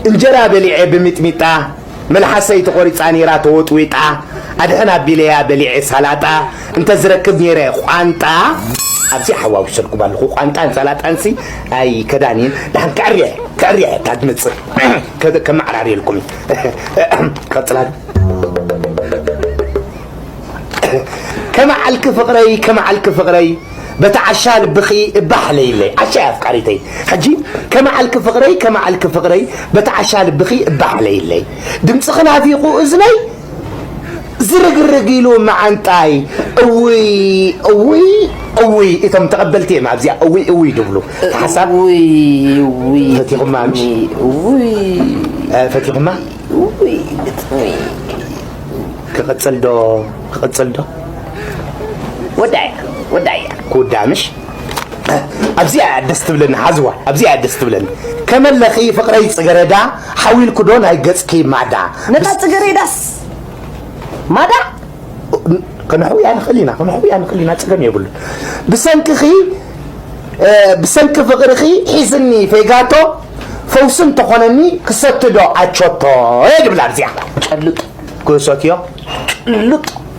እንጀራ በሊዐ ብሚጥሚጣ፣ መልሓሰይ ተቖሪጻ ነይራ ተወጥዊጣ፣ ኣድሕን ኣቢለያ በሊዐ ሳላጣ፣ እንተዝረክብ ነይረ ቋንጣ፣ ኣብዚ ሓዋዊሰልኩም ኣለኹ። ቋንጣን ሳላጣንሲ ኣይከዳን'የን። ደሓን ከዕርየ፣ ከዕርየ እታ ትመጽእ። ከ-፣ ከመዓራርየልኩም እዩ። ቀጽላ። ከመዓልኪ ፍቕረይ፣ ከመዓልኪ ፍቕረይ፣ በቲ ዓሻ ልብኺ እባ ሓለይለይ። ዓሻ እያ ኣፍቃሪተይ። ሕጂ ከመዓልኪ ፍቕረይ፣ ከመዓልኪ ፍቕረይ፣ በቲ ዓሻ ልብኺ እባ ሓለይለይ። ድምፅኺ ናፊቑ እዝነይ፣ ዝርግርግ ኢሉ መዓንጣይ። እውይ፣ እውይ፣ እውይ። እቶም ተቐበልቲ እዮም ኣብዚኣ እውይ፣ እውይ ድብሉ። ሓሳብ እውይ፣ እውይ፣ ፈቲኹማ ምሽ? እውይ። እ፣ ፈቲኹማ? እውይ፣ ግጥሚ። ክቕጽል ዶ? ክቕጽል ዶ? ወዳያ፣ ወዳያ። ክውዳእ ምሽ? ኣብዚኣ እያ ደስ ትብለኒ፣ ሓዝዋ፣ ኣብዚኣ እያ ደስ ትብለኒ። ከመለኺ ፍቕረይ ጽገረዳ፣ ሓዊልኩ ዶ ናይ ገጽኪ ማዳ? ነታ ጽገሬዳስ ማዳ? ከነሕውያ ንኽእል ኢና፣ ከነሕውያ ንኽእል ኢና፣ ጸገም የብሉን። ብሰንክኺ፣ እ፣ ብሰንኪ ፍቕርኺ ሒዝኒ ፌጋቶ፣ ፈውሲ እንተኾነኒ ክሰቲ ዶ ኣቾቶ? እየ ድብል ኣብዚኣ። ጨልጥ። ክሰትዮ? ጭልጥ።